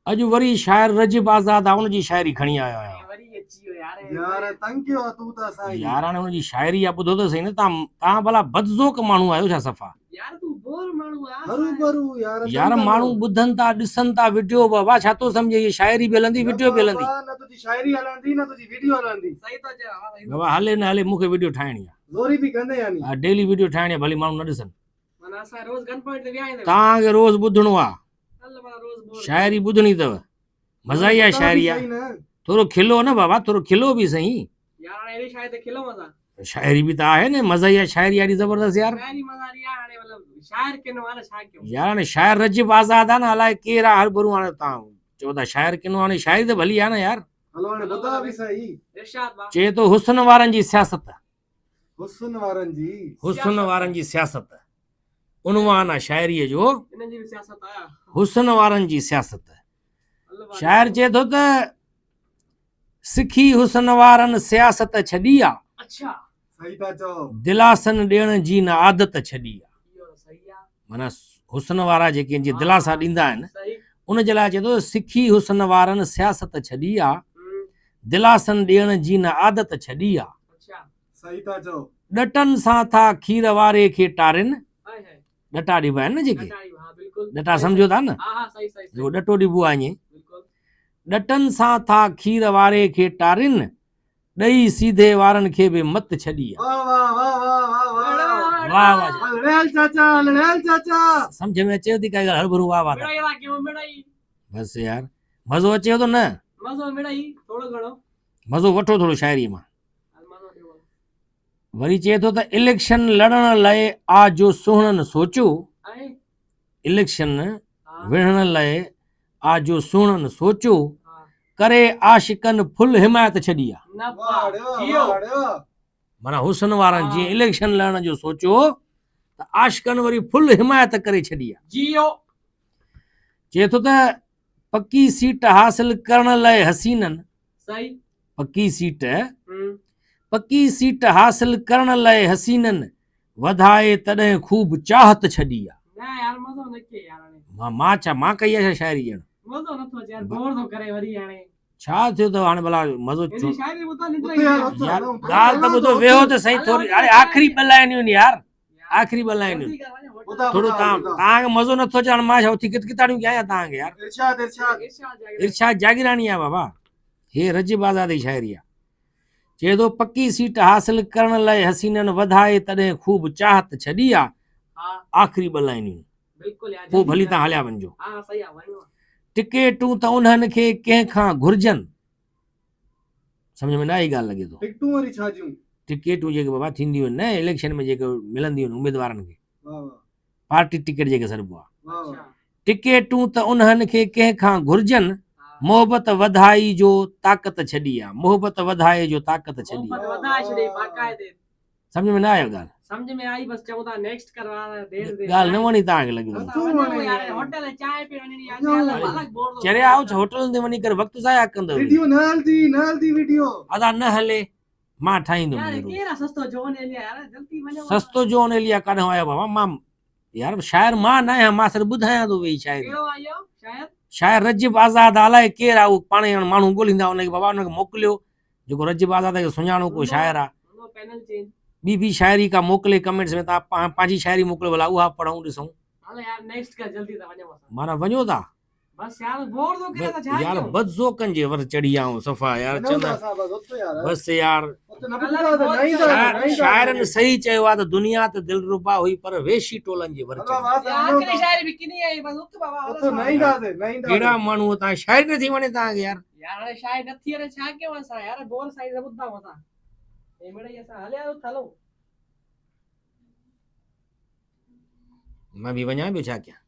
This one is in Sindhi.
اڄ وري شاعر رجب آزاد آ ان جي شاعري کڻي آيو آهيان. وري اچي ويو يار. يار تنگ ڪيو آ تون ته اسان کي. يار هاڻي ان جي شاعري آ ٻڌو ته سهي نه تان تان ڀلا بدذوق ماڻهو آهيو ڇا صفا. يار تون بور ماڻهو آ. هروڀرو يار تنگ يار ڪندو. ماڻهو ٻڌن ٿا ڏسن ٿا وڊيو بابا ڇا ٿو سمجهي هي شاعري به هلندي نه وڊيو به هلندي. بابا نه تنهنجي شاعري هلندي نه تنهنجي وڊيو هلندي. صحيح ٿو چئي بابا صحيح ٿو بابا هلي نه هلي مون کي وڊيو ٺاهڻي آ. زوري به ڪندي يعني. ها ڊيلي وڊيو ٺاهڻي آ ڀلي ماڻهو نه ڏسن. معنيٰ اسان روز گن پوائنٽ تي ويا آهيون. توهان کي روز ٻڌڻو آ. شاعري ٻڌڻي اٿو. مزاحيه شاعري آ. ٿورو کلو نه بابا ٿورو کلو به سهي. شاعري به ته آهي نه مزاحيه شاعري آ زبردست يار. يار هاڻي شاعر رجب آزاد آ نه الائي ڪير آ هرڀرو هاڻي تان چئو ٿا شاعر ڪنو هاڻي شاعري ته ڀلي آ نه يار. چئي ٿو حسن وارن جي سياست. حسن وارن جي. حسن وارن جي سياست. عنوان آ شاعريء جو. حسن وارن جي سياست. شاعر چئي ٿو ته سکي حسن وارن سياست ڇڏي آ. دلاسن ڏيڻ جي نه عادت ڇڏي آ. معنيٰ حسن وارا جيڪي جي دلاسا ڏيندا آهن ان جي لاء چئي ٿو ته سکي حسن وارن سياست ڇڏي آ دلاسن ڏيڻ جي نه عادت ڇڏي آ. ڏٽن سان ٿا کير واري کي ٽارين، ڏٽا ڏبا آهن نه جيڪي ڏٽا سمجهو ٿا نه جيڪو ڏٽو ڏبو آهي ائين ڏٽن سان ٿا کير واري کي ٽارين ڏئي سيڌي وارن کي به مت ڇڏي آ. واھ واھ سمجهه ۾ اچيو ٿي ڪا ڳالهه هرڀرو واھ واھ ٿا بس يار مزو اچيو ٿو نه مزو وٺو ٿورو شاعري مان. وري چئي ٿو ته اليڪشن لڙڻ لئه آ جو سهڻن سوچيو، اليڪشن وڙهڻ لئه آ جو سهڻن سوچيو، ڪري عاشقن ڦل حمايت ڇڏي آ. معنيٰ حسن وارن جيئن اليڪشن لڙڻ جو سوچيو ته عاشقن وري ڦل حمايت ڪري ڇڏي آ. چئي ٿو ته پڪي سيٽ حاصل ڪرڻ لئه حسينن، پڪي سيٽ، پڪي سيٽ حاصل ڪرڻ لئه حسينن، وڌائي تڏهن خوب چاهت ڇڏي آ. مان مان ڇا مان ڪئي آ ڇا شاعري ڄڻ. ڇا ٿيو اٿو هاڻي ڀلا مزو يار ڳالهه ته ٻڌو ويهو ته سهي ٿوري هاڻي آخري ٻه لائنيون يار آخري ٻه لائنيون ٿورو تان تان کي مزو نٿو اچي هاڻي مان ڇا اٿي ڪت ڪتاڙيون ڪيان يا تان کي يار ارشاد ارشاد ارشاد جاگيراڻي آ بابا هي رجب آزاد جي شاعري آ چئي ٿو پڪي سيٽ حاصل ڪرڻ لاء حسينن وڌائي تڏهن خوب چاهت ڇڏي آ آخري ٻه لائنيون پوء ڀلي تان هليا وڃجو ٽڪيٽون ته انهن کي ڪنهن کان گهرجن سمجھ ۾ نه آئي ڳالهه لڳي ٿو ٽڪيٽون وري ڇا جون ٽڪيٽون جيڪي بابا ٿينديون آهن نه اليڪشن ۾ جيڪي ملنديون آهن اميدوارن کي پارٽي ٽڪيٽ جيڪي سڏبو آهي ٽڪيٽون ته انهن کي ڪنهن کان گهرجن محبت وڌائي جو طاقت ڇڏي آ محبت وڌائي جو طاقت ڇڏي محبت وڌائي ڇڏي باقاعدي سمجھ ۾ نه آيو ڳالهه سمجھ ۾ آئي بس چئون ٿا نيڪسٽ ڪروا دير دير ڳالهه نه وڻي توهان کي لڳي يار هوٽل چانهه پي وڃڻي آ الڳ بور چريا آئو ڇا هوٽلن تي وڃي ڪري وقت ضايع ڪندو وڊيو نه هلدي نه هلدي وڊيو ادا نه هلي مان ٺاهيندم يار ڪير آ سستو جون ايليا يار جلدي وڃو سستو جون ايليا ڪاڏهون آيو بابا مان يار شاعر مان نه آهيان مان صرف ٻڌايان ٿو ويهي شاعري ڪهڙو آيو شاعر شاعر رجب آزاد الائي ڪير آ اهو پاڻ ئي ماڻهو ڳوليندا ان کي بابا ان کي موڪليو جيڪو رجب آزاد کي سڃاڻو ڪو شاعر آ ٻي ٻي شاعري ڪا موڪلي ڪمينٽس ۾ تان پنهنجي شاعري موڪليو ڀلا اها پڙهون ڏسون معنيٰ وڃو ٿا بس يار بور ٿو ڪري ته ڇا يار بدذوقن جي ور چڙهي آئون صفا يار چوندا بس يار شاعرن صحيح چيو آ ته دنيا ته دلربا هئي پر وحشي ٽولن جي ور چڙهي آخري شاعري به ڪني آئي بس اٿ بابا ڪهڙا ماڻهو تان شاعري نٿي وڻي تان کي يار يار هاڻي شاعري نٿي وڻي ڇا ڪيون اسان يار بور سائين سڀ ٻڌا اسان هي مڙئي اسان هليا اٿ هلو مان به وڃان پيو ڇا ڪيان.